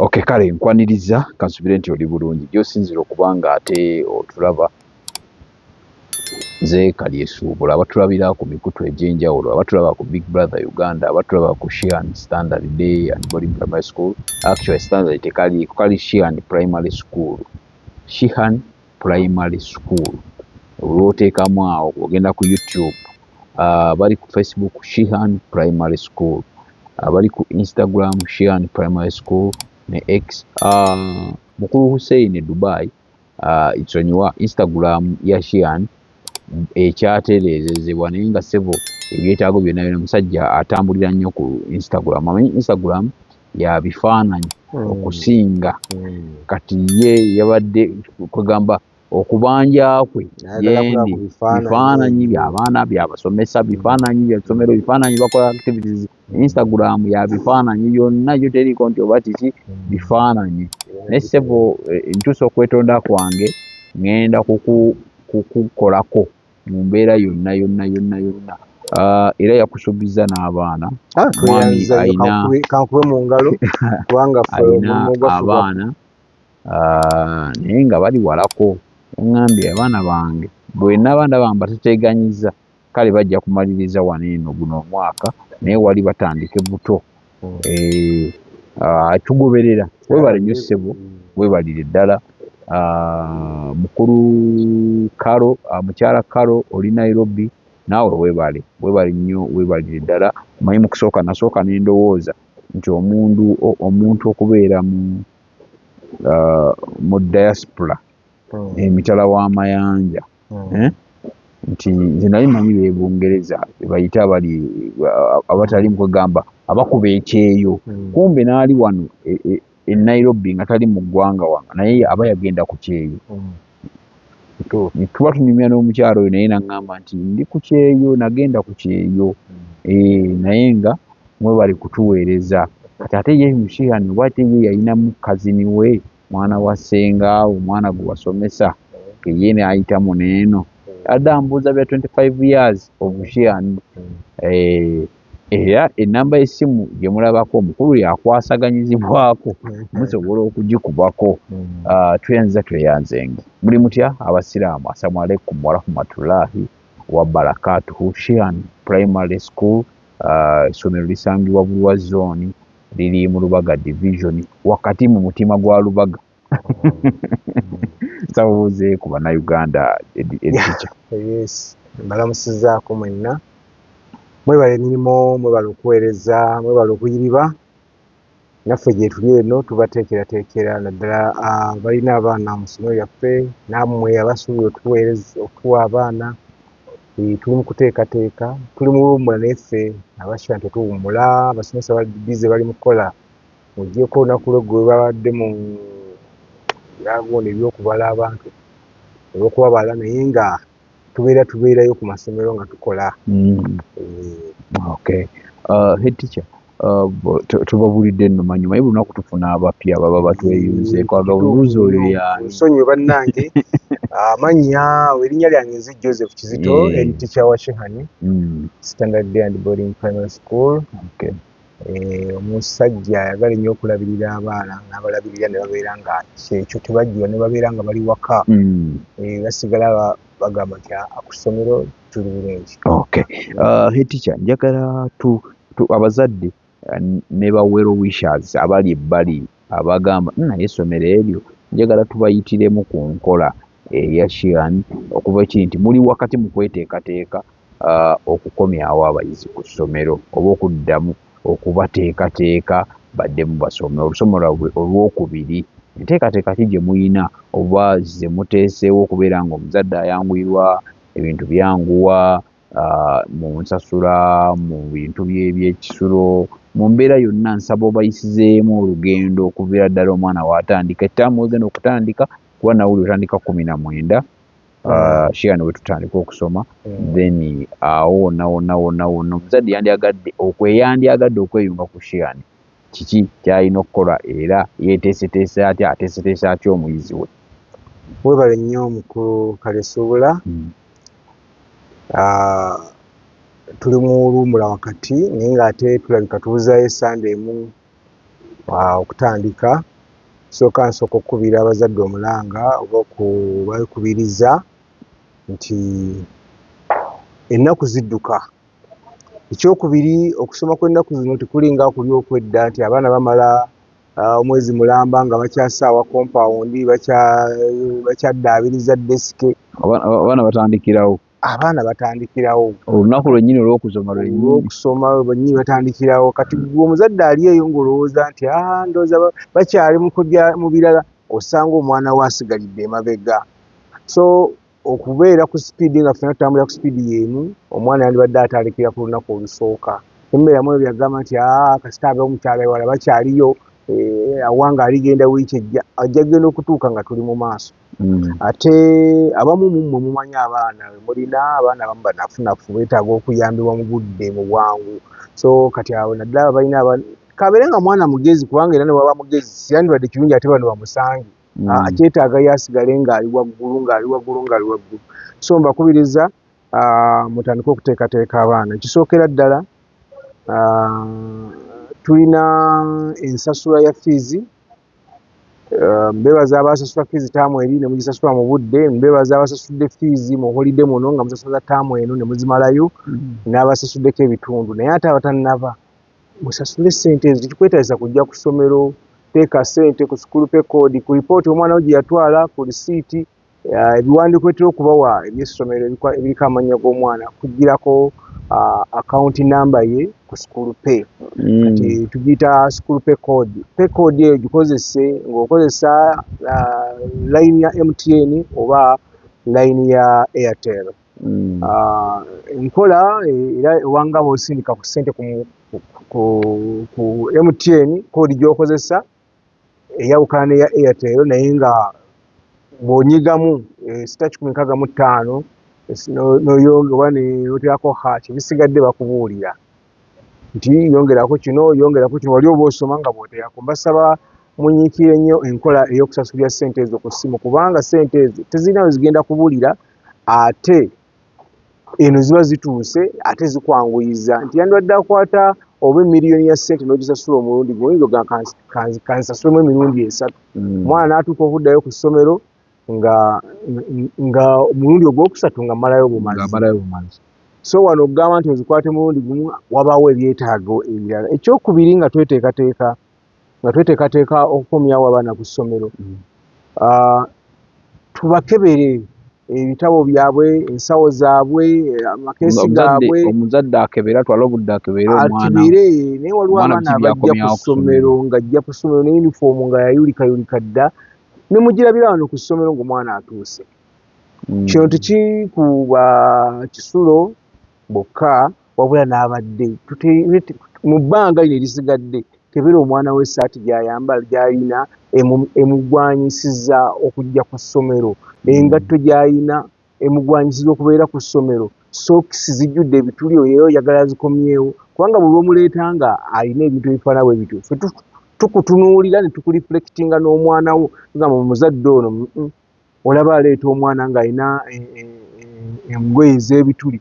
Okay, kale nkwaniriza, kansubire nti oli bulungi gy'osinzira okuba nga ate otulaba. Nze Kalyesuubula, abatulabira ku mikutu egy'enjawulo, abatulaba ku Big Brother Uganda, abatulaba ku Shihan Standard Day and Boarding Primary School. Actually, Standard tekaliiko, kali Shihan Primary School, Shihan Primary School olwoteekamu awo ogenda ku YouTube, bali ku Facebook Shihan Primary School, abali ku Instagram Shihan Primary School ne X. Mukulu Hussein e Dubai, nsonyiwa, Instagram ya Shihan ekyatereezezebwa, naye nga ssebo ebyetaago byonna byonna musajja atambulira nnyo ku Instagram. Amanyi Instagram ya bifaananyi okusinga. Kati ye yabadde kwegamba okubanja kwe yendi bifaananyi by'abaana, byabasomesa, bifaananyi byasomero, bifaananyi bakola activities. Instagram ya bifaananyi byonna, yo teriiko nti oba kiki, bifaananyi. Naye ssebo, ntuusa okwetonda kwange, ŋŋenda kukukolako mu mbeera yonna yonna yonna yonna. Era yakusuubiza n'abaana. Mwami ayina kankube mu ngalo kubanga ayina abaana, naye nga bali walako. Yaŋŋambye, "Abaana bange bwe naba ndaba mbateteeganyiza, kale bajja kumaliriza wano eno guno omwaka, naye wali batandike buto." Tugoberera. Weebale nnyo ssebo, weebalire ddala. Mukulu Karo, mukyala Karo oli Nairobi, naawe weebale, weebale nnyo, weebalire ddala. Omanyi mu kusooka nasooka ne ndowooza nti omuntu okubeera mu diaspora, emitala w'amayanja, eh? Nti nze nali manyi b'e Bungereza bayite abali abatali mu kwegamba abakuba ekyeyo, kumbe n'ali wano e Nairobi nga tali mu ggwanga wano, naye aba yagenda ku kyeyo. Tuba tunyumya n'omukyalo oyo, naye naŋŋamba nti ndi ku kyeyo, nagenda ku kyeyo, naye nga mwebali kutuweereza. Kati ate ye Mushihan oba ate ye yalinamu cousin we, mwana wa ssengaawo, omwana gwe wasomesa, ye n'ayitamu n'eno adde ambuuza bya 25 years of Shihan. Era ennamba y'essimu gye mulabako omukulu yakwasaganyizibwako, musobola okugikubako. Tweyanziza, tweyanzenga. Muli mutya abasiraamu? Assalamu alaikum warahmatullahi wabarakatuhu. Shihan Primary School, essomero lisangibwa Bulwa Zone, liri mu Lubaga Division, wakati mu mutima gwa Lubaga. Nsaba obuuze ku Bannayuganda, teacher. Yes, mbalamusizaako mwenna. Mwebale emirimu, mwebale okuweereza, mwebale okuyiriba. Naffe gye tuli eno tubateekerateekera, naddala abalina abaana mu ssomero lyaffe, nammwe abasuubira otuweereza, okutuwa abaana. Tuli mu kuteekateeka, tuli mu luwummula, naye ffe aba Shihan tetuwummula. Abasomesa bali busy, bali mu kukola. Oggyeko olunaku lw'eggulo babadde mu byagundi eby'okubala abantu, olw'okubabala, naye nga tubeerayo ku masomero nga tukola. Okay. Head teacher, tubabulidde nno manyi manyi buli lunaku tufuna abapya baba batweyunzeeko, agabuuza oyo yaani? Nsonyiwe bannange, amannya, erinnya lyange nze Joseph Kizito, head teacher wa Shihan Standard Day and Boarding Primary School. Omusajja ayagala ennyo okulabirira abaana, n'abalabirira ne babeera nga kyekyo tebajjula, ne babeera nga bali waka. Basigala bagamba nti ku ssomero tuli bulungi. Okay. Head teacher, njagala tu abazadde ne ba well wishers abali ebbali abagamba, "Naye essomero eryo," njagala tubayitiremu ku nkola eya Shihan, okuva kiri nti muli wakati mu kweteekateeka okukomyawo abayizi ku ssomero oba okuddamu okubateekateeka baddemu basome olusoma lwabwe olwokubiri. Enteekateeka ki gye muyina oba ze muteeseewo okubeera nga omuzadde ayanguyirwa, ebintu byanguwa mu nsasula, mu bintu by'ebyekisulo, mu mbeera yonna? Nsaba obayisizeemu olugendo okuviira ddala omwana w'atandika, ettaamu wegenda okutandika, kuba nawuli otandika 19, Shihan we tutandika okusoma, then awo wonna wonna wonna wonna omuzadde yandyagadde okweyunga ku Shihan, kiki ky'alina okukola era yeeteeseteese atya, ateeseteese atya omuyizi we? Weebale nnyo, mukulu Kalesuubula. Tuli mu luwummula wakati, naye ng'ate tulabika tubuzaayo essande emu okutandika. Sooka nsooka okukubira abazadde omulanga oba okubakubiriza nti ennaku zidduka. Ekyokubiri, okusoma kw'ennaku zino tekulinga kuli okw'edda nti abaana bamala omwezi mulamba nga bakyasaawa kompawundi, bakyaddaabiriza ddesike. Abaana batandikirawo. Abaana batandikirawo. Olunaku lwennyini olw'okusoma lwennyini. Olw'okusoma lwennyini batandikirawo. Kati ggwe omuzadde ali eyo ng'olowooza nti ndowooza bakyali mu kujja mu birala, osanga omwana wo asigalidde emabega. So okubeera ku sipiidi nga ffenna tutambulira ku sipiidi y'emu, omwana yandibadde atandikira ku lunaku olusooka. Tembeeramu ebyo byagamba nti kasita ab'omukyalo ewala bakyaliyo, awanga aligenda wiiki ejja, ajja kugenda okutuuka nga tuli mu maaso. Ate abamu mu mmwe mumanyi abaana be mulina, abaana abamu banafunafu beetaaga okuyambibwa mu budde mu bwangu. So kati awo naddala balina kabeere nga mwana mugezi, kubanga era ne bw'aba mugezi siyandibadde kirungi ate bano bamusange. Kyetaaga ye asigale ng'ali waggulu, ng'ali waggulu, ng'ali waggulu. So mbakubiriza mutandike okuteekateeka abaana. Ekisookera ddala, tulina ensasula ya fiizi. Mbeebaza abasasula fiizi ttaamu eri ne mugisasula mu budde, mbeebaza abasasudde fiizi mu holiday muno nga musasula ttaamu eno ne muzimalayo, n'abasasuddeko ebitundu. Naye ate abatannaba, musasule ssente ezo, tekikwetaagisa kujja ku ssomero, teeka ssente ku school pay code, ku lipooti omwana wo gye yatwala, ku risiiti, ebiwandiiko bitera okubawa eby'essomero ebiriko amannya g'omwana, kugirako account number ye ku school pay. Kati tugiyita school pay code. Pay code eyo gikozese ng'okozesa line ya MTN oba line ya Airtel. Enkola era ewanga bw'osindika ku ssente ku MTN, code gy'okozesa eyawukana n'eya Airtel, naye nga bw'onyigamu *165 n'oyonga oba n'oteekako hash, ebisigadde bakubuulira nti yongerako kino, yongerako kino, wali oba osoma nga bw'oteekako. Mbasaba munyiikire nnyo enkola ey'okusasulira ssente ezo ku ssimu, kubanga ssente ezo tezirina we zigenda kubulira, ate eno ziba zituuse ate zikwanguyiza nti yandibadde akwata oba emiliyoni ya ssente n'ogisasula omulundi gumu, oyinza okugamba kansasulemu emirundi 3. Omwana n'atuuka okuddayo ku ssomero nga omulundi ogwokusatu nga mmalayo bumazi. Nga mmalayo bumazi. So wano okugamba nti ozikwate mulundi gumu, wabaawo ebyetaago ebirala. Ekyokubiri, nga tweteekateeka okukomyawo abaana ku ssomero, tubakebere ebitabo byabwe, ensawo zaabwe, amakeesi gaabwe. Omuzadde akebere, atwale obudde akebere omwana. Akebere, naye waliwo Omwana abaana biki abajja ku by'akomyawo ku ssomero ssomero. ng'ajja ku ssomero ne yunifoomu nga yayulikayulika dda, ne mugirabira wano ku ssomero ng'omwana atuuse. Kino tekikuba kisulo bokka, wabula n'abadde. Mu bbanga lino erisigadde, kebera omwana we essaati gy'ayambala, gy'alina emugwanyisiza okujja ku ssomero, engatto gy'alina emugwanyisiza okubeera ku ssomero, sookisi zijjudde ebituli era oyagala zikomyewo, kubanga buli lw'omuleeta nga alina ebintu ebifaanana bwe bityo, ffe tukutunuulira ne tukureflectinga n'omwana wo, tugamba omuzadde ono, olaba aleeta omwana ng'alina engoye ez'ebituli,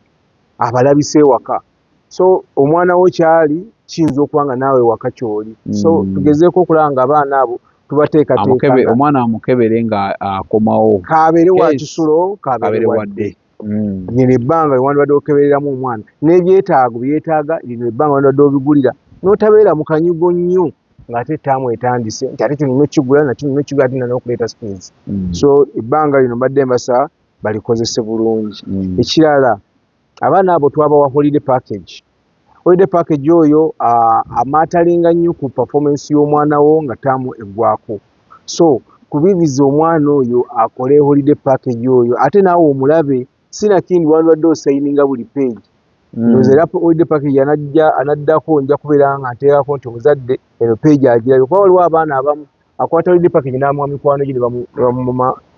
abalabise ewaka. So omwana wo kyali kiyinza okuba nga naawe ewaka ky'oli. So tugezeeko okulaba nga abaana abo tubateekateeka nga Omwana amukebere nga akomawo. Kabeere wa Yes. kisulo, kabeere Kabeere wadde. wadde. Lino ebbanga wandibadde okebereramu omwana n'ebyetaago bye yeetaaga, lino ebbanga wandibadde obigulira n'otabeera mu kanyigo nnyo ng'ate ettaamu etandise nti ate kino n'okigula nakino n'okigula ate n'okuleeta fees. So ebbanga lino mbadde mbasaba balikozese bulungi. Ekirala, abaana abo twabawa holiday package. Holiday package oyo amaatalinga nnyo ku performance y'omwana wo nga ttaamu eggwako. So kubiriza omwana oyo akole holiday package oyo, ate naawe omulabe, sinakindi wandibadde osayininga buli page. Ndowooza era holiday package anajja anaddako nja kubeera nga nteekako nti omuzadde eno page agirabye, kuba waliwo abaana abamu akwata holiday package n'amuwa mikwano gye ne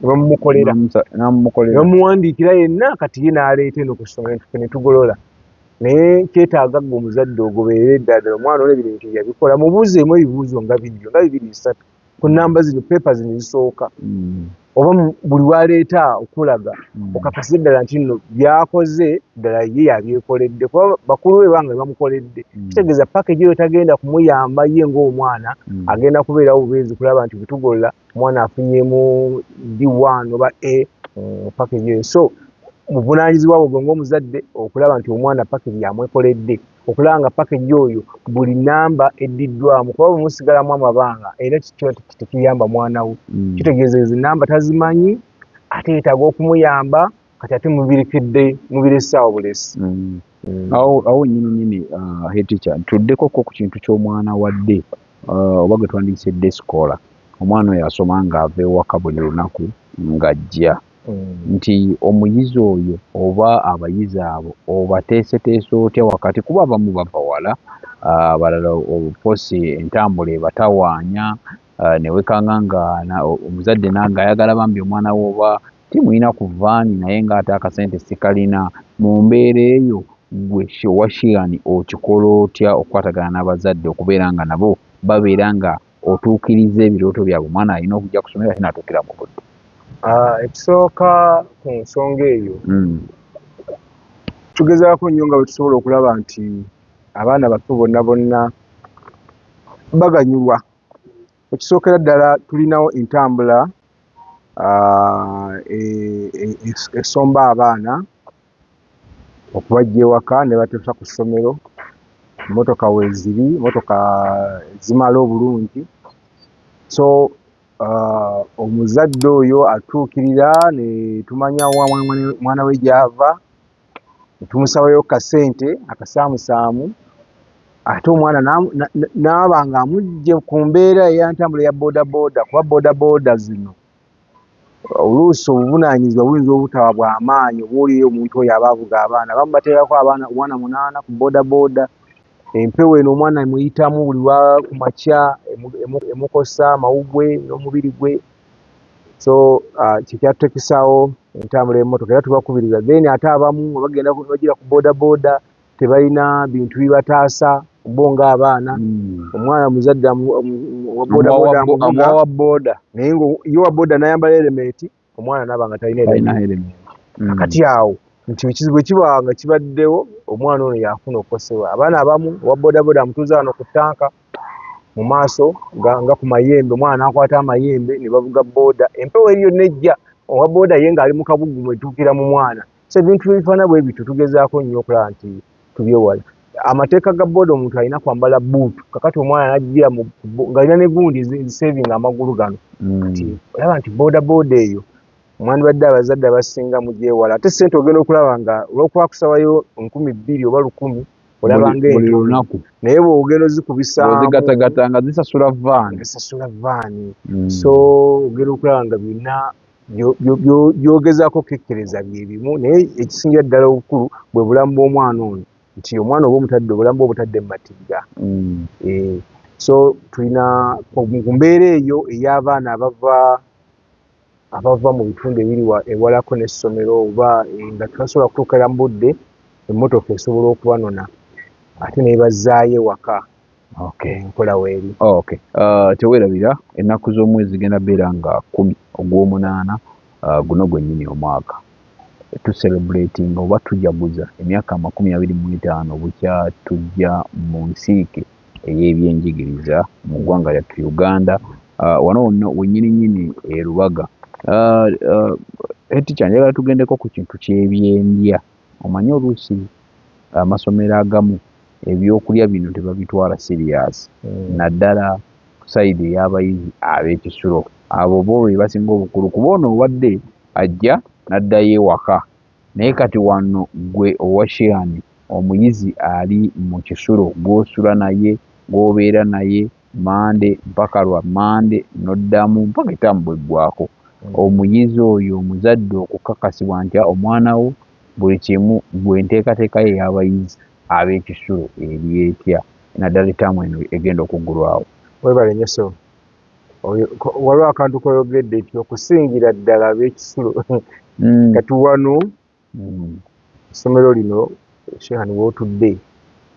bamumukolera. N'amumukolera. Ne bamuwandiikira yenna, kati ye n'aleeta eno ku ssomero ffe ne tugolola. Naye kyetaaga ggwe omuzadde ogoberere ddala ddala omwana ono ebyo ebintu yabikola, mubuuzeemu ebibuuzo nga bibiri 3 ku nnamba zino, pepa zino ezisooka. Oba buli waleeta okulaga okakasize ddala nti nno byakoze ddala ye yabyekoledde, kuba bakulu be banga bamukoledde. Kitegeeza package eyo tagenda kumuyamba ye ng'omwana, agenda kubeerawo bubeezi kulaba nti bwetugolola omwana afunyemu D1 oba A mu package eyo. So buvunaanyizibwa bwo gwe ng'omuzadde okulaba nti omwana package yamwekoledde, okulaba nga package oyo buli namba eddiddwamu, kuba bwe musigalamu amabanga era kiba tekiyamba mwana we. Kitegeeza ezo namba tazimanyi, ate yeetaaga okumuyamba, kati ate mubirekedde mubirese awo bulesi. Awo nnyini nnyini, head teacher, tuddeko ko ku kintu ky'omwana wa day, oba gwe twandiyise day scholar. Omwana oyo asoma ng'ava ewaka buli lunaku ng'ajja, nti omuyizi oyo oba abayizi abo obateeseteese otya wakati? Kuba abamu bava wala, abalala of course entambula ebatawaanya, ne wekanga nga omuzadde ng'ayagala bambi omwana we oba timulina ku van, naye ng'ate akasente sikalina. Mu mbeera eyo gwe owa Shihan okikola otya okukwatagana n'abazadde okubeera nga nabo babeera nga otuukiriza ebirooto byabwe, omwana alina okujja ku ssomero ate n'atuukira mu budde? Ekisooka ku nsonga eyo, tugezaako nnyo nga bwe tusobola okulaba nti abaana baffe bonna bonna baganyulwa. Ekisookera ddala, tulinawo entambula esomba abaana okubajja ewaka ne batuusa ku ssomero. Emmotoka weeziri, motoka zimala obulungi. So omuzadde oyo atuukirira ne tumanya wa mwana we gy'ava, ne tumusabayo kasente akasaamusaamu, ate omwana n'aba nga amuggye ku mbeera ey'entambula eya boda boda, kuba boda boda zino oluusi obuvunaanyizibwa buyinza obutaba bwa maanyi oba oli omuntu oyo aba avuga abaana. Abamu bateekako abaana omwana 8 ku boda boda, empewo eno omwana emuyitamu buli lwa ku makya, emukosa amawuggwe n'omubiri gwe. So kyekyatuteekesaawo entambula y'emmotoka, era tubakubiriza. Then ate abamu nga bagenda bagira ku boda boda tebalina bintu bibataasa bo ng'abaana. Omwana muzadde owa boda boda amuvuga, amuwa boda, naye nga ye wa boda n'ayambala helmet, omwana n'aba nga talina talina helmet. Helmet. Kati awo nti ekizibu bwe kiba nga kibaddewo, omwana ono yafuna okukosebwa. Abaana abamu owa boda boda amutuuza wano ku ttanka mu maaso nga ku mayembe, omwana n'akwata amayembe ne bavuga boda, empewo eri yonna ejja, owa boda ye ng'ali mu kabugumu etuukira mu mwana. So ebintu ebifaanana bwe bityo tugezaako nnyo okulaba nti tubyewala. Amateeka ga boda, omuntu alina kwambala buutu. Kakati omwana n'ajjira ng'alina ne gundi zisevinga amagulu gano. Kati olaba nti boda boda eyo mwandibadde abazadde abasinga mugyewala. Ate sente ogenda okulaba nga olw'okuba kusabayo 2000 oba 1000, olaba Buli ng'entono, lunaku, naye bw'ogenda ozikubisaamu ozigatagatta nga zisasula van. Zisasula van. So ogenda okulaba nga byonna by'ogezaako okukekkereza bye bimu, naye ekisingira ddala obukulu bwe bulamu bw'omwana ono, nti omwana oba omutadde, obulamu bwe obutadde mu matigga. So tulina ku mbeera eyo ey'abaana abava mu bitundu ebiri ewalako n'essomero oba nga tebasobola kutuukira mu budde, emmotoka esobola okubanona ate n'ebazzaayo ewaka. Enkola weeri. Okay. Teweerabira ennaku z'omwezi zigenda beera nga 10 ogw'omunaana, guno gwennyini omwaka tucelebrating oba tujaguza emyaka 25 bukya tujja mu nsiike ey'ebyenjigiriza mu ggwanga lyattu Uganda, wano wonna wennyini nnyini e Lubaga. Head teacher, njagala tugendeko ku kintu ky'ebyendya. Omanyi oluusi amasomero agamu ebyokulya bino tebabitwala serious, naddala ku side ey'abayizi ab'ekisulo. Abo bo be basinga obukulu, kuba ono obadde ajja n'addayo ewaka, naye kati wano ggwe owa Shihan, omuyizi ali mu kisulo gw'osula naye, gw'obeera naye Mande mpaka lwa Mande, n'oddamu mpaka ettaamu bw'eggwako. Omuyizi oyo omuzadde okukakasibwa nti omwana wo buli kimu, gwe enteekateeka ye ey'abayizi ab'ekisulo eri etya, naddala ettaamu eno egenda okuggulwawo? Webale nnyo ssebo. Waliwo akantu koyogedde nti okusingira ddala ab'ekisulo. Kati wano essomero lino Shihan w'otudde,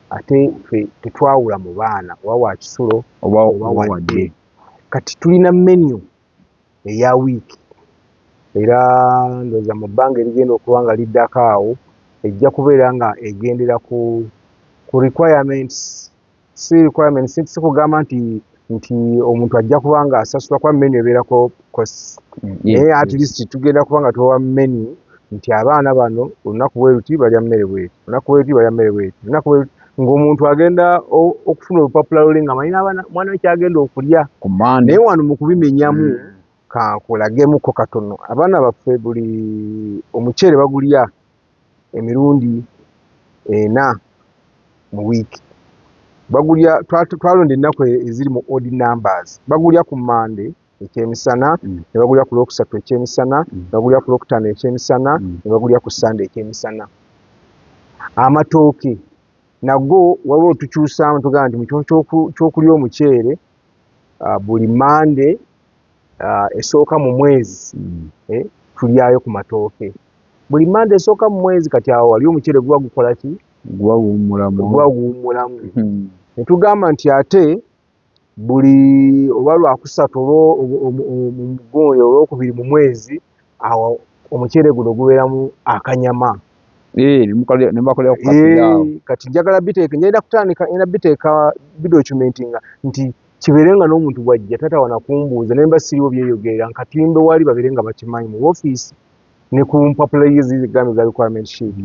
ate ffe tetwawula mu baana oba wa kisulo oba oba oba wadde. Wadde. Kati tulina menu eya wiiki. Era ndowooza mu bbanga erigenda okuba nga liddako awo ejja kubeera nga egendera ku requirements, si requirements, si kugamba nti omuntu ajja kuba nga asasula, kuba menu ebeerako costs, naye at least tugenda kuba nga tubawa menu nti abaana bano olunaku bwe luti balya mmere bweti, olunaku bwe luti balya mmere bweti, olunaku bwe luti, ng'omuntu agenda okufuna olupapula luli nga amanyi n'abaana omwana we kyagenda okulya. Ku Mande. Naye wano mu kubimenyamu, kankulagemuko katono. Abaana baffe buli omuceere bagulya emirundi 4 mu wiiki. Bagulya, twalonda ennaku eziri mu odd numbers. Bagulya ku Mande ekyemisana, ne bagulya ku Lwokusatu ekyemisana, ne bagulya ku Lwokutaano ekyemisana, ne bagulya ku Sande ekyemisana. Amatooke nago waliwo tukyusaamu, tugamba nti mu kifo ky'okulya omuceere buli Mande esooka mu mwezi, tulyayo ku matooke buli Mande esooka mu mwezi. Kati awo wali omuceere guba gukola ki? Guba guwummulamu. Guba guwummulamu. Ne tugamba nti ate buli oba Lwakusatu oba Olwokubiri mu mwezi, awo omuceere guno gubeeramu akanyama. Ne bakolera ku kapiraawo. Kati njagala biteeka, ngenda kutandika, ngenda biteeka bidocumentinga nti kibeere nga n'omuntu bw'ajja tatawana kumbuuza, ne mba siriwo byeyogerera nkatimbe wali babeere nga bakimanyi mu woofiisi ne ku mpapula zigambye za requirement sheet.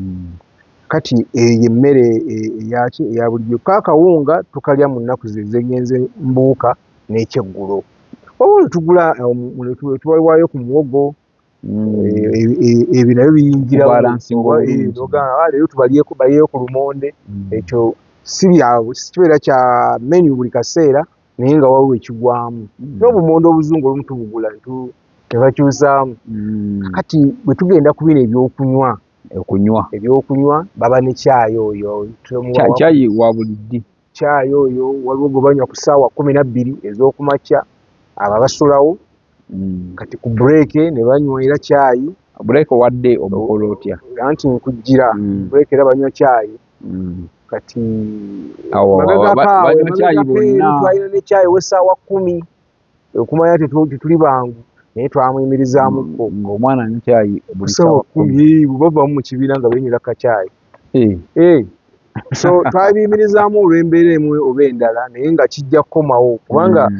Kati eyo emmere eyaki eya bulijjo. Ko akawunga tukalya mu nnaku ze zengenze mbuuka n'ekyeggulo. Wabula tugula tuwaayo ku muwogo, ebyo nabyo biyingirawo. N'ogamba leero tubalyeeko, balyeyo ku lumonde. Ekyo si kibeera kya menu buli kaseera, naye nga waliwo ekigwamu. N'obumonde obuzungu olumu tubugula ne bakyusaamu. Kati bwe tugenda ku bino ebyokunywa, Okunywa. Ebyokunywa baba ne caayi oyo. Caayi wa buli ddi? Caayi oyo waliwo gwe banywa ku ssaawa 12 ez'okumakya, abo abasulawo. Kati ku break ne banywa era caayi. Break wadde omukola otya? Anti nkujjira. Break era banywa caayi. Kati banywa caayi bonna. Twalina ne caayi ow'essaawa 10, okumanya tetuli bangu, naye twamuyimirizaamuko. Ng'omwana anywa caayi buli ssaawa 10, bwe bavamu mu kibiina nga beenywera kacaayi. So twabiyimirizaamu olw'embeera emu oba endala, naye nga kijja kukomawo kubanga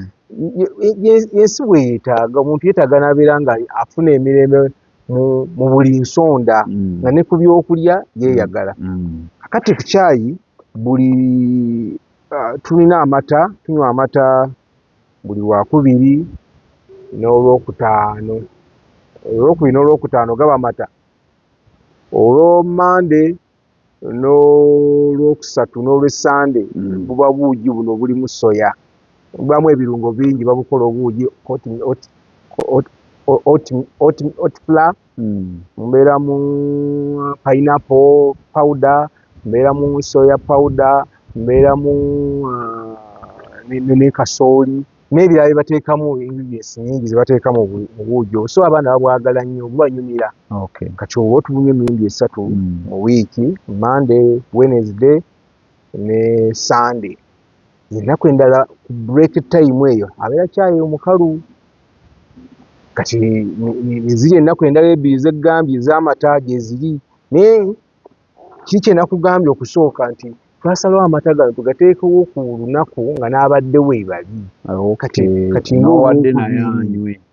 ensi bwe yeetaaga, omuntu yeetaaga n'abeera nga afuna emirembe mu buli nsonda, nga ne ku byokulya yeeyagala. Kati ku caayi buli tulina amata, tunywa amata buli Lwakubiri n'Olwokutaano. Olwokubiri n'Olwokutaano gaba mata. Olw'Mande n'Olwokusatu n'Olwessande buba buugi buno bulimu soya. Bubaamu ebirungo bingi, babukola obuugi oat flour, mubeeramu pineapple powder, mubeeramu soya powder, mubeeramu ne kasooli n'ebirala bye bateekamu, ingredients nnyingi ze bateeka mu buugi obwo. So abaana babwagala nnyo, bubanyumira. Kati obwo tubunywa emirundi 3 mu wiiki, Monday, Wednesday ne Sunday. Ennaku endala ku break time eyo abeera caayi omukalu. Kati ziri ennaku endala ebbiri zeggambye ez'amata gye ziri, naye kiki kye nakugambye okusooka nti twasalawo amata gano tugateekewo ku lunaku nga n'abadde weebali. Kati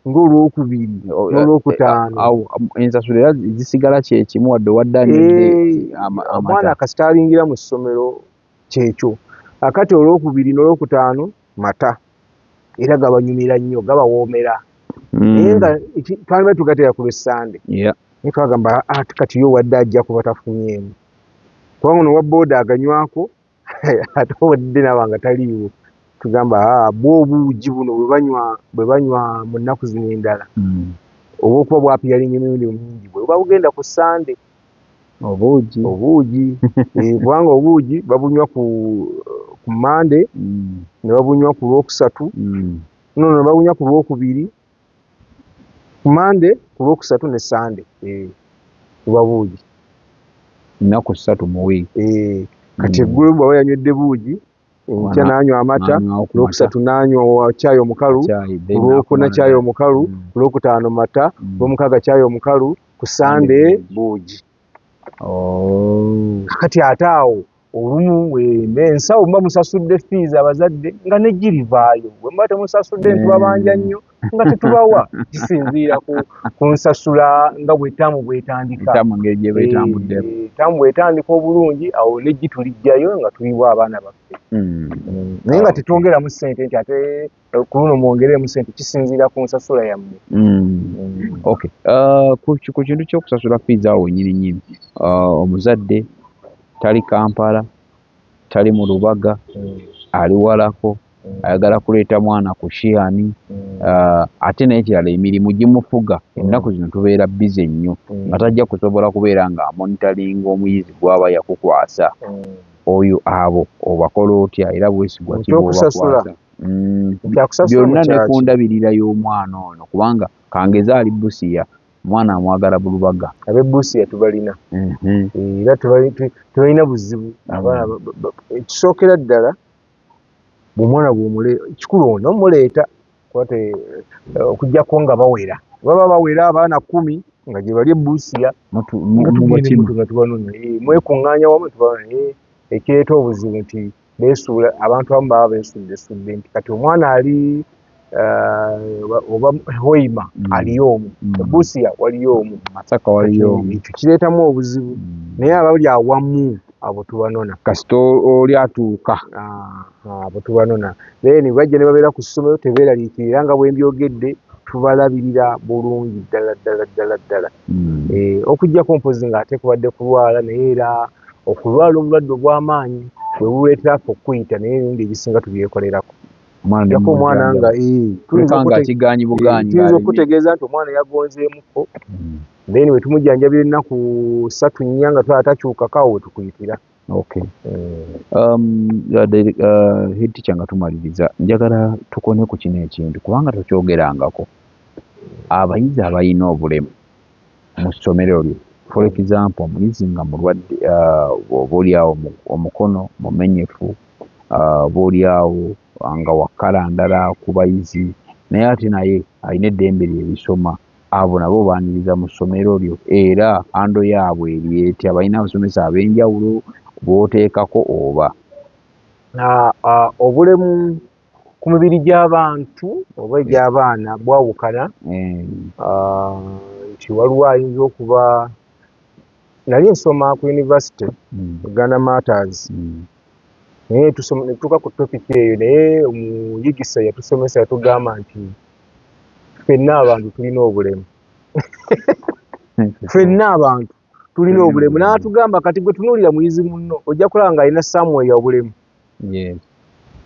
ng'Olwokubiri n'Olwokutaano. Ensasulo era zisigala kyekimu wadde wadde anywedde amata. Omwana kasita alingira mu ssomero kyekyo. Akati Olwokubiri n'Olwokutaano mata era gabanyumira nnyo, gabawoomera. Naye nga twaliba tugateera ku Lwessande. Naye twagamba kati yo wadde ajja kuba tafunyeemu. Kubanga ono owa bbooda aganywako ate owadde naaba nga taliiwo. Tugamba bwo obuugi buno bwe banywa mu nnaku zino endala. Olw'okuba bwapiyalinga emirundi mingi bwe buba bugenda ku Ssande. Obuugi. Obuugi. Kubanga obuugi babunywa ku Mmande, ne babunywa ku Lwokusatu. No, ne babunywa ku Lwokubiri. Ku Mmande, ku Lwokusatu ne Ssande. Buba buugi. Nnaku 3 mu wiiki. Kati eggulo bw'aba yanywedde buugi, Enkya n'anywa amata, lwokusatu n'anywa caayi omukalu, lwokuna caayi omukalu, lwokutaano mata, lwomukaaga caayi omukalu, ku Sande buugi. Oh. Kakati ate awo olumu ensawo muba musasudde fees abazadde nga negirivaayo, bwe muba temusasudde ntubabanja nnyo nga tetubawa, kisinziira ku nsasula nga bwe ttaamu bwetandika. Ttaamu engeri gy'eba etambuddemu. Ttaamu bw'etandika obulungi awo neggi tuliggyayo nga tuliwa abaana baffe. Naye nga tetwongeramu ssente nti ate ku luno mwongeremu ssente, kisinziira ku nsasula yammwe. Okay. Ku kintu ky'okusasula fees awo wennyini nnyini, omuzadde tali Kampala, tali mu Lubaga, ali walako, ayagala kuleeta mwana ku Sheehan, ate n'ekirala emirimu gimufuga, ennaku zino tubeera busy nnyo, nga tajja kusobola kubeera nga amonitoringa omuyizi gw'aba yakukwasa. Oyo abo obakola otya era bwesigwa ki bw'obakwasa? Byonna ne ku ndabirira y'omwana ono, kubanga kangeze ali Busia, omwana amwagala Bulubaga. Ab'e Busia tubalina. Era tebalina buzibu. Ekisookera ddala bw'omwana kikulu ono omuleeta okuggyako nga bawera, baba bawera abaana 10 nga gye bali e Busia, nga tubanoonya, mwekuŋŋaanya wamu tubanoonya. Ekireeta obuzibu nti beesuula, abantu abamu baba beesuddesudde nti kati omwana ali oba Hoima aliyo omu, Busia waliyo omu, Masaka waliyo omu, ekyo kireetamu obuzibu. Naye abali awamu abo tubanona. Kasita oli atuuka. Abo tubanona. Then bajja ne babeera ku ssomero tebeeraliikirira nga bwe mbyogedde, tubalabirira bulungi ddala ddala ddala ddala. Okuggyako mpozzi ng'ate kubadde kulwala, naye era okulwala obulwadde obw'amaanyi bwe buleetera ffe okuyita, naye ebirungi ebisinga tubyekolerako. Okuggyako omwana nga tuyinza okutegeeza nti omwana yagonzeemuko, then bwe tumujjanjabira ennaku 3 4 nga twala takyukako, awo we tukuyitira. Okay. Head teacher, nga tumaliriza, njagala tukone ku kino ekintu kubanga tokyogerangako. Abayizi abalina obulemu mu ssomero lyo, for example omuyizi nga mulwadde, oba oliawo omukono mumenyefu, oba oliawo nga wakkala ndala ku bayizi, naye ate naye alina eddembe lye erisoma, abo nabo baaniriza mu ssomero lyo, era handle yaabwe eri etya? Balina abasomesa ab'enjawulo b'oteekako oba? Obulemu ku mibiri gy'abantu oba egy'abaana bwawukana. Nti waliwo ayinza okuba, nali nsoma ku university Uganda Matters, naye tutuuka ku topic eyo, naye omuyigisa yatusomesa yatugamba nti ffenna abantu tulina obulemu. Ffenna abantu tulina obulemu. N'atugamba kati gwe tunuulira muyizi munno, ojja kulaba ng'alina somewhere obulemu.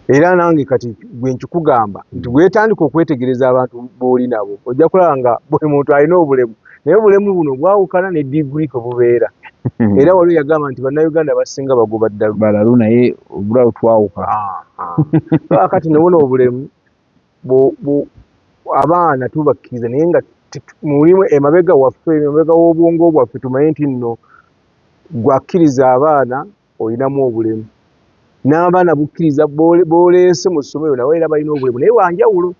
Era nange kati gwe nkikugamba nti bwetandika okwetegereza abantu b'oli nabo, ojja kulaba nga buli muntu alina obulemu, naye obulemu buno bwawukana ne degree kwe bubeera. Era waliwo yagamba nti bannayuganda basinga bagoba ddalu. Balalu, naye obulalu twawuka. Kati ne buno obulemu abaana tubakkiriza, naye nga mulimu emabega waffe, emabega w'obwongo bwaffe tumanye nti nno gwakkiriza abaana olinamu obulemu, n'abaana bukkiriza booleese mu ssomero nabo era balina obulemu, naye wanjawulo.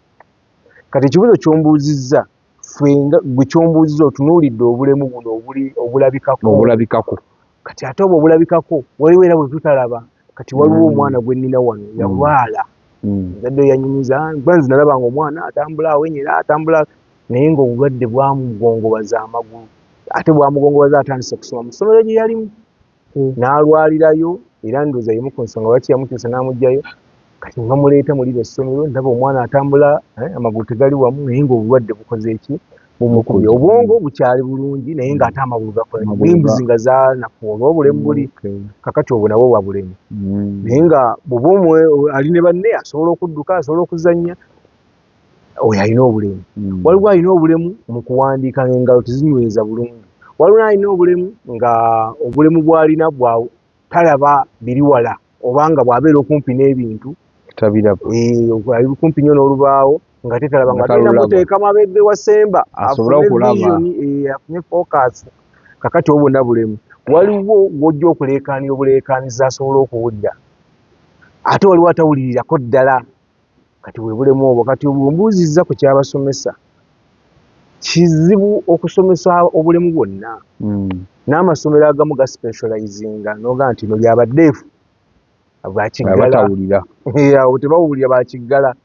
Kati ekibuuzo ky'ombuuzizza, ffe nga gwe ky'ombuuzizza otunuulidde obulemu buno obulabikako. Obulabikako. Kati ate obwo obulabikako waliwo era bwe tutalaba. Kati waliwo omwana gwe nnina wano yalwala. Nzadde yanyumiza, nze nalaba ng'omwana atambula awenyera, atambula, naye ng'obulwadde bwamugongobaza amagulu. Ate bwamugongobaza atandise kusoma mu ssomero gye yalimu. N'alwalirayo, era ndowooza y'emu ku nsonga lwaki yamukyusa n'amuggyayo. Kati ne bamuleeta mu lino essomero, ndaba omwana atambula, amagulu tegali wamu, naye ng'obulwadde bukoze eki? Bumukubye. Obwongo bukyali bulungi, naye ng'ate amagulu gakola n'embuzi nga zaanafuwa olw'obulemu buli. Kakati obwo nabwo bwa bulemu. Naye nga bw'oba ali ne banne asobola okudduka, asobola okuzannya, oyo alina obulemu. Waliwo alina obulemu mu kuwandiika ng'engalo tezinyweza bulungi. Waliwo alina obulemu nga obulemu bw'alina bwa talaba biri wala, oba nga bw'abeera okumpi n'ebintu tabiraba. Ali kumpi nnyo n'olubaawo nga tetalaba, nga tulina muteeka mabegge wa Semba asobole okulaba, afune focus. Kakati obwo bwonna bulemu. Waliwo w'ojja okuleekaanira obuleekaanizi asobola okuwulira. Ate waliwo atawulirirako ddala. Kati bwe bulemu obwo. Kati bw'ombuuzizza ku ky'abasomesa, kizibu okusomesa obulemu bwonna. N'amasomero agamu gaspecializinga, n'ogamba nti no lyaba deaf, bakiggala. Abatawulira. Awo tebawulira, bakiggala.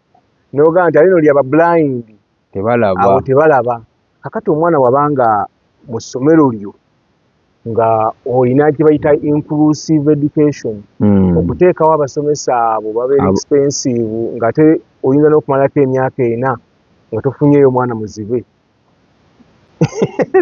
N'ogamba nti ate no lyaba blind, tebalaba. Awo tebalaba. Kakati omwana wabanga mu ssomero lyo nga olina kye bayita inclusive education, okuteekawo abasomesa abo babeera expensive, ng'ate oyinza n'okumalako emyaka 4 nga tofunyeeyo mwana muzibe.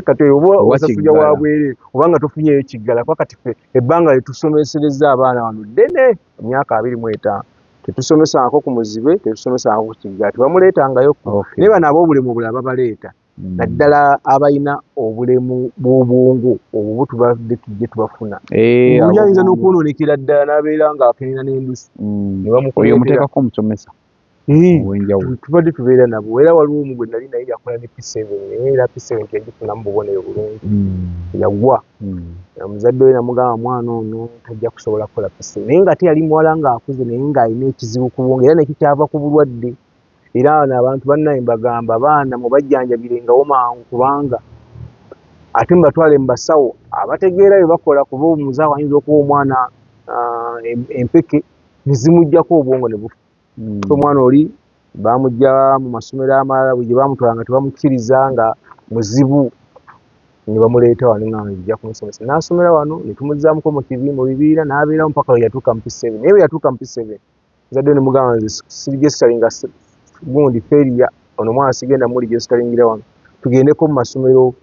Kati oba Oba osasulira kiggala. wa bwereere, obanga tofunyeeyo kiggala. Kuba kati ffe ebbanga lyetusomeserezza abaana wano ddene, emyaka 25, tetusomesangako ku muzibe, tetusomesangako ku kiggala, tebamuleetangayo. Naye bano ab'obulemu obulala babaleeta, naddala abalina obulemu bw'obwongo obwo bo tubadde tujje tubafuna. Oli ayinza n'okwonoonekera ddala n'abeera ng'akenena n'endusu. Ne bamukuleetera. Oyo omuteekako omusomesa ow'enjawulo. Tubadde tubeera nabo. Era waliwo omu gwe nali naye yakola ne P7, naye era P7 teyagifunamu bubonero bulungi, yagwa. Omuzadde we namugamba mwana ono tajja kusobola kukola P7, naye ng'ate yali muwala ng'akuze, naye ng'alina ekizibu ku bwongo, era nekyo kyava ku bulwadde. Era wano abantu bannaye mbagamba, abaana mubajjanjabirengawo mangu, kubanga ate mubatwale mu basawo abategeera bye bakola, kuba omuzawo ayinza okuwa omwana empeke ne zimuggyako obwongo ne bufa. So omwana oli bamuggya mu masomero amalala bwe gye bamutwala nga tebamukkiriza, nga muzibu, ne bamuleeta wano nga nzija kumusomesa. N'asomera wano ne tumuzzaamuko mu bibiina, n'abeerawo mpaka lwe yatuuka mu P7. Naye bwe yatuuka mu P7, muzadde we ne mugamba nze siregisteringa gundi failure, ono omwana sigenda muregisteringira wano, tugendeko mu masomero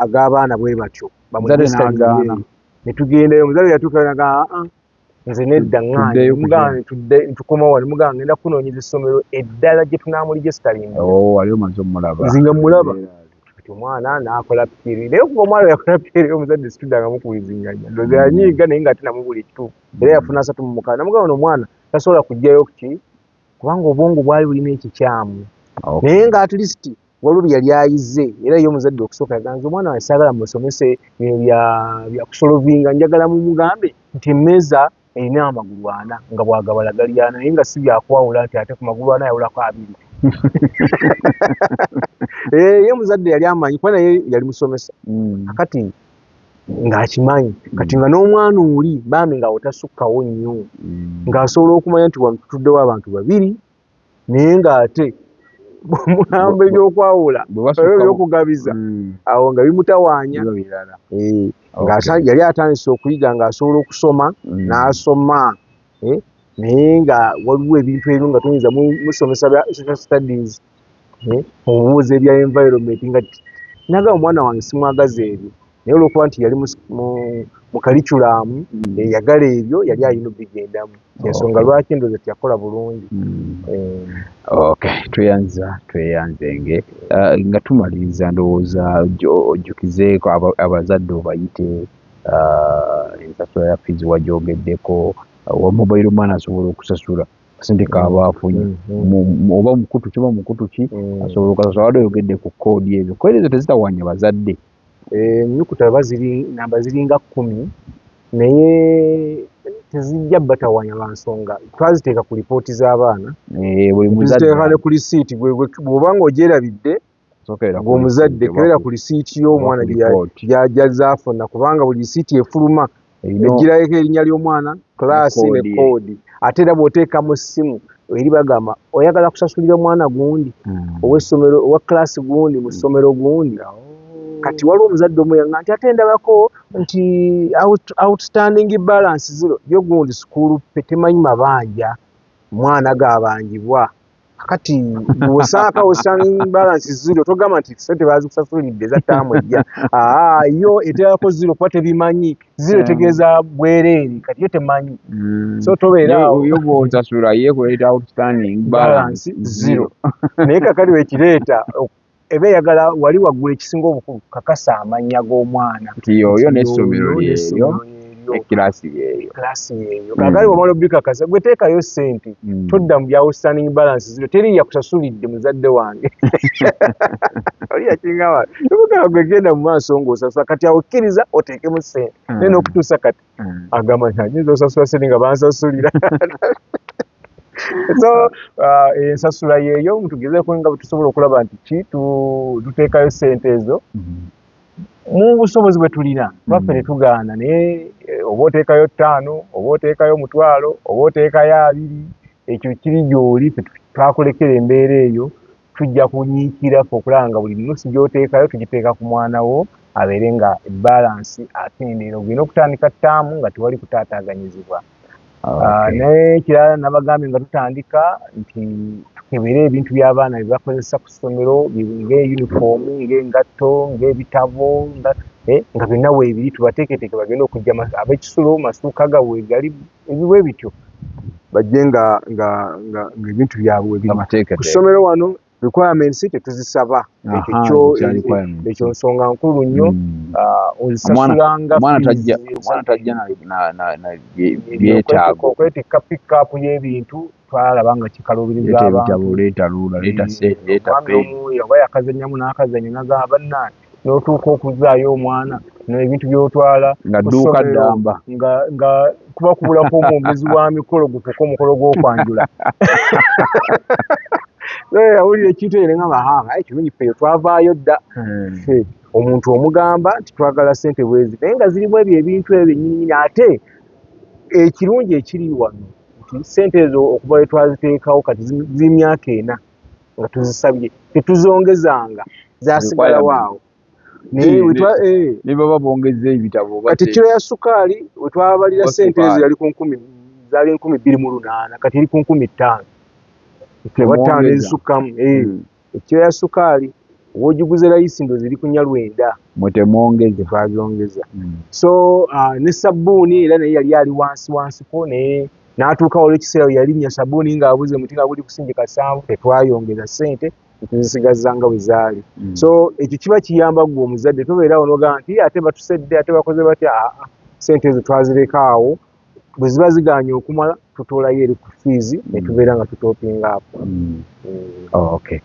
ag'abaana bwe batyo Muzadde n'agaana. Ne tugendayo. Omuzadde yatuuka n'agamba, aa, nze nedda, ŋŋaanye. Tuddeyo ku Mugamba ne tukoma wano, mugamba ngenda kunoonyeza essomero eddala gye tunaamuregisteringira. Oh, wali omaze omulaba. Nze nga mmulaba. Kati omwana n'akola PLE, naye okuva omwana yakola PLE, omuzadde situddangamu kuwulizinganya. Ndowooza yanyiiga, naye ng'ate namubula ekituufu. Era yafuna 36. Namugamba ono omwana tasobola kuggyayo ki, kubanga obwongo bwali bulina ekikyamu. Naye nga at least waliwo bye yali ayize. Era ye omuzadde okusooka yagamba nti omwana wange saagala musomese bino bya kusolovinga, njagala mumugambe nti emmeeza erina amagulu 4, nga bw'agabala gali 4, naye nga si byakwawula nti ate ku magulu 4 ayawulako 2. Ye omuzadde yali amanyi, kuba naye yali musomesa. Kakati ng'akimanyi. Kati nga n'omwana oli bambi nga otasukkawo nnyo, ng'asobola okumanya nti wano tutuddewo abantu babiri, naye ng'ate bw'omugamba ebyokwawula, Bwe basukkawo. ebyokugabiza, awo nga bimutawaanya. Biba birala. Yali atandise okuyiga ng'asobola okusoma, n'asoma. Naye nga waliwo ebintu ebimu nga toyinza musomesa bya social studies, omubuuza ebya environment, nga nagamba omwana wange simwagaza ebyo, naye olw'okuba nti yali mu curriculum eyagala ebyo, yali alina obigendamu. Ensonga lwaki ndowooza teyakola bulungi. Okay, tweyanza tweyanzenge. Nga tumaliriza, ndowooza ojjukizeeko abazadde obayite, ensasula ya fees wagyogeddeko, wa mobile money asobola okusasula akasente k'aba afunye. Oba mukutu ki, oba mukutu ki, asobola okasasula. Wadde oyogedde ku koodi ezo, koodi ezo tezitawaanya bazadde? Ennukuta ba ziri namba ziringa 10, naye tezijja batawaanya lwa nsonga twaziteeka ku lipooti z'abaana. Buli muzadde tuziteeka ne ku risiiti. Bw'oba ng'ogyerabidde Sokeera ku ng'omuzadde, risiiti, keera ku risiiti y'omwana oba ku lipooti. gy'azaafuna, kubanga buli risiiti efuluma Erina egirayeko erinnya ly'omwana, klaasi ne koodi ye. Koodi. Ate era bw'oteeka mu ssimu eri bagamba oyagala kusasulira omwana gundi ow'essomero, owa klaasi gundi, mu ssomero gundi. Kati waliwo omuzadde omu yaŋŋamba nti ate ndabako nti outstanding balance zero, yo gundi school pay temanyi mabanja mwana gaabanjibwa. Kati bw'osaako outstanding balance zero, togamba nti ssente baazikusasulidde eza ttaamu ejja. Aa, yo eteekako zero kuba tebimanyi. Zero etegeeza bwereere, kati yo temanyi. So tobeera awo. Yo bw'osasula ye kuleeta outstanding balance balance zero. Naye kakati wekireeta eba eyagala wali waggulu. Ekisinga obukulu, kakasa amannya g'omwana nti yoyo n'essomero Yoyo lyeryo. N'essomero lyeryo. yeeyo. Ekiraasi yeeyo. Class yeeyo. Kaakati bw'omala obikakasa, gwe teekayo ssente, todda mu bya outstanding balance zero, teri yakusasulidde muzadde wange. Oli yakingamba, tubugamba gwe genda mu maaso ng'osasula, kati awo kkiriza oteekemu ssente. Naye n'okutuusa kati agamba nti anyinza osasula ssente nga bansasulira. So ensasula yeeyo, tugezeeko nga bwe tusobola okulaba nti ki tuteekayo ssente ezo mu busobozi bwe tulina. Lwaffe tetugaana, naye oba oteekayo 5, oba oteekayo 1,000, oba oteekayo 20, ekyo kiri gy'oli. Ffe twakulekera embeera eyo, tujja kunyiikira ffe okulaba nga buli nusu gy'oteekayo tugiteeka ku mwana wo, abeere nga balance akendeera, ogenda okutandika ttaamu nga tewali kutaataaganyizibwa. Naye ekirala nabagambye nga tutandika nti tukebere ebintu by'abaana bye bakozesa ku ssomero, ng'eyunifoomu, ng'engatto, ng'ebitabo, nga byonna weebiri, tubateeketeeke bagende okujja ab'ekisulo, masuuka gaabwe weegali, ebibwe bityo bajje nga ebintu byabwe weebiri. Ku ssomero wano requirements tetuzisaba. Ekyo kyo ekyo nsonga nkulu nnyo. Ozisasulanga Omwana tajja na byetaago. Okwetikka pickup y'ebintu twalaba nga kikaluubiriza abantu. Ebitabo, leeta ruler, leeta ssente, leeta Omwami omu oba yakazannyamu n'akazannyo n'agamba bannange, n'otuuka okuzaayo omwana n'ebintu by'otwala nga dduuka ddamba, nga kuba kubulako omwogezi wa mikolo gufuuke omukolo gw'okwanjula. Awulira ekintu ekyo ne ŋŋamba, aye kirungi ffe twavaayo dda. Ffe omuntu omugamba nti twagala ssente bwezi, naye nga zirimu ebyo ebintu ebyo nnyini. Ate ekirungi ekiri wano nti ssente ezo okuva lwe twaziteekawo kati ziri myaka 4 nga tuzisabye, tetuzongezanga, zaasigalawo awo. Naye ne baba bongezza ebitabo. Kati kiro ya sukaali we twabalira ssente ezo yali ku 1,000, zaali 2,800, kati eri ku 5,000. Oba 5 ezisukkamu. Ekiro ya sukaali w'ogiguze layisi ndowooza eri ku 490. Mwe temwongeza. Twabyongeza. So ne sabbuuni era naye yali ali wansi wansiko, naye n'atuuka waliwo ekiseera we yalinnya sabbuuni ng'abuze muti nga guli kusingi 7, tetwayongeza ssente, tuzisigaza nga bwe zaali. So ekyo kiba kiyamba ggwe omuzadde, tobeerawo n'ogamba nti ate batusedde, ate bakoze batya. Aa, ssente ezo twazireka awo, bwe ziba zigaanye okumala tutoolayo eri ku fiizi ne tubeera nga tutopinga up. Okay.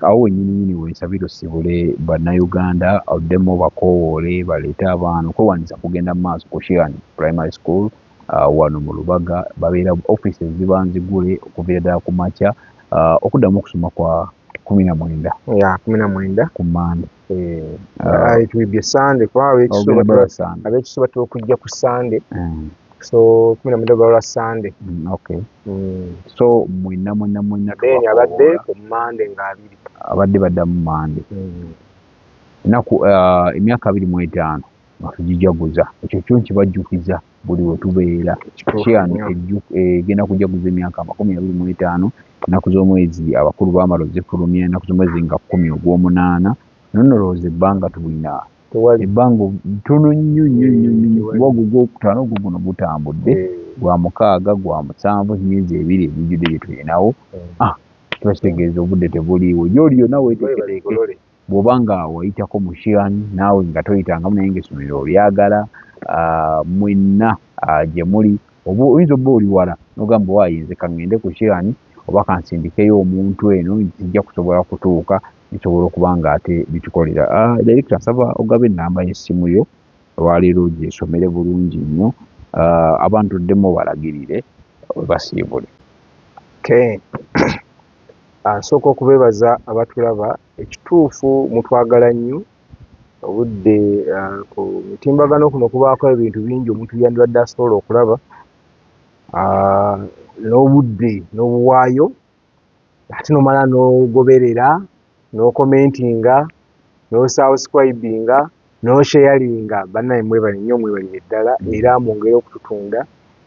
Awo wennyini nnyini wensabira osibule bannayuganda, oddemu bakoowoole baleete abaana. Okwewandiisa kugenda mu maaso ku Sheehan Primary School wano mu Lubaga. Babeera offices ziba nzigule okuviira ddala ku makya, okuddamu okusoma kwa 19. Ya, 19. Ku Mmande. It will be Sunday, kuba ab'ekisulo batera okujja ku Sunday. So 19 balwa Sunday. Okay. So mwenna mwenna mwenna. Then abadde ku Mmande nga 20. Abadde baddamu Mmande. Ennaku emyaka 25 nga tugijaguza, ekyo kyo nkibajjukiza buli we tubeera. Sheehan egenda kujaguza emyaka 25, ennaku z'omwezi abakulu baamala ozifulumya, ennaku z'omwezi nga 10 ogw'omunaana. Nno nolowooza ebbanga tulina ebbanga ttono nnyo nnyo nnyo nnyo, kuba ogwo gwokutaano ogwo guno gutambudde, gwa 6, gwa 7, emyezi 2 egijjudde gye tulinawo. Kiba kitegeeza obudde tebuliiwo. Gy'oli yonna weeteeketeeke, bw'oba nga wayitako mu Sheehan naawe nga toyitangamu naye ng'essomero olyagala, mwenna gye muli, oba oyinza obba oli wala n'ogamba waayi nze ka ŋŋende ku Sheehan oba kansindikeyo omuntu eno, sijja kusobola kutuuka, bisobola okuba nga ate bitukolera. Director, nsaba ogabe ennamba y'essimu yo olwaleero ogyesomere bulungi nnyo, abantu oddemu obalagirire basiibule. Okay. Nsooka okubeebaza abatulaba, ekituufu mutwagala nnyo. Obudde ku mitimbagano kuno kubaako ebintu bingi omuntu byandibadde asobola okulaba, n'obudde n'obuwaayo, ate n'omala n'ogoberera, n'okomentinga, n'osubscribinga, n'osharinga. Bannaye mwebale nnyo, mwebalire ddala, era mwongere okututunda.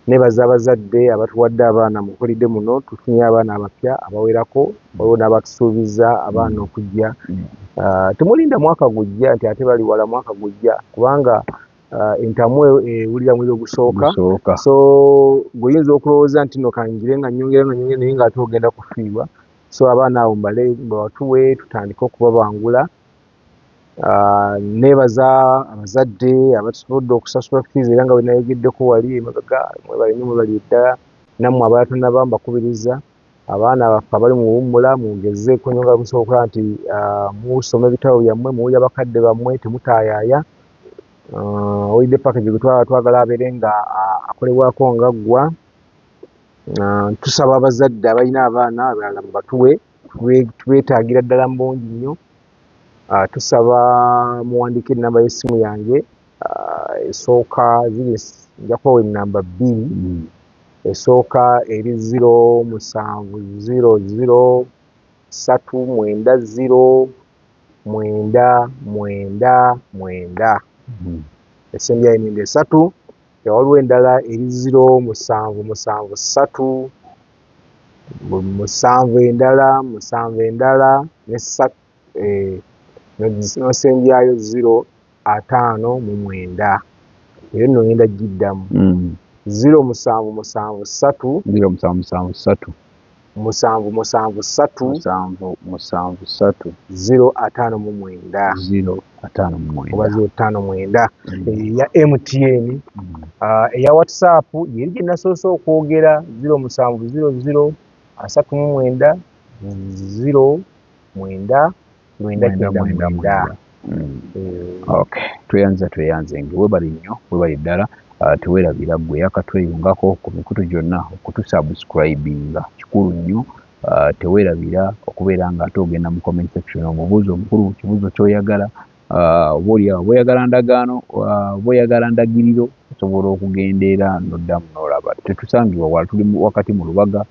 Neebaza abazadde abatuwadde abaana mu holiday muno, tufunye abaana abapya abawerako, waliwo n'abatusuubiza abaana okujja. Temulinda mwaka gujja nti ate bali wala mwaka gujja, kubanga entamu ewulira mwezi ogusooka. So gweoyinza okulowooza nti no kangire nga nnyongera nga nnyongera, naye ng'ate ogenda kufiirwa. So abaana abo mbale mbawatuwe tutandike okubabangula. Neebaza abazadde abatusobodde okusasula fees, era nga bwe nayogeddeko wali emabega, mwebale nnyo, mwebalire ddala. Nammwe abalala tonnaba, mbakubiriza, abaana baffe abali mu buwummula, mugezeeko nnyo nga musobola okulaba nti musoma ebitabo byammwe, muwulira bakadde bammwe, temutaayaaya. Holiday package gwe twaba twagala abeere nga akolebwako nga ggwa. Tusaba abazadde abalina abaana abalala mubatuwe, tubeetaagira ddala mu bungi nnyo. Tusaba muwandiike ennamba y'essimu yange esooka, ziri nja kubawa ennamba bbiri. Esooka eri 0700 390 999. Esembyayo emirundi esatu. Waliwo endala eri 0773 7 endala 7 endala ne nosembyayo 059. Eyo nno ngenda giddamu. 0773 0773 773 773 059 059 oba 059. Eya MTN. Eya WhatsApp yeri gye nasoose okwogera, 0700 39 0 9 99. Okay, tweyanza, tweyanzenge, webale nnyo, webale ddala. Teweerabira ggwe yakatweyungako ku mikutu gyonna okutusubscribinga, kikulu nnyo. Teweerabira okubeera nga ate ogenda mu comment section omubuuzo omukulu kibuuzo ky'oyagala, oba oli awo oba oyagala ndagaano, oba oyagala ndagiriro, osobola okugenda era n'oddamu n'olaba. Tetusangibwa wala, tuli wakati mu Lubaga.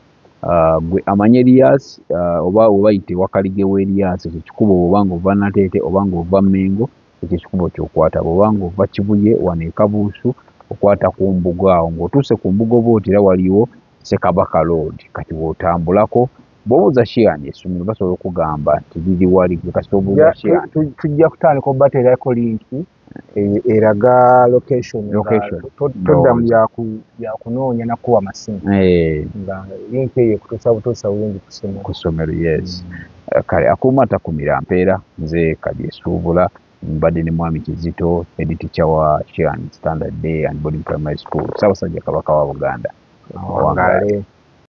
Gwe amanye Erias, oba webayita ewakalige w'Erias, ekyo kikubo bw'oba ng'ova Nateete oba ng'ova Mengo, ekyo ekikubo ky'okwata. Bw'oba ng'ova Kibuye wano e Kabuusu, okwata ku mbugo awo, ng'otuuse ku mbugo bw'oti era waliwo Ssekabaka Road. Kati bw'otambulako bw'obuuza Shehan essomero basobola okugamba nti liri wali, gwe kasita obuuza Shehan. Tujja kutandika obateerako link eraga location. Location. Todda mu byakunoonya nakuwa masimu, nga link eyo ekutuusa butuusa bulungi ku ssomero. Ku ssomero, yes. Kale akuuma takumira mpeera, nze Kalyesubula, mbadde ne Mwami Kizito, head teacher wa Shehan Standard Day and Boarding Primary School. Ssaabasajja Kabaka wa Buganda. Awangaale.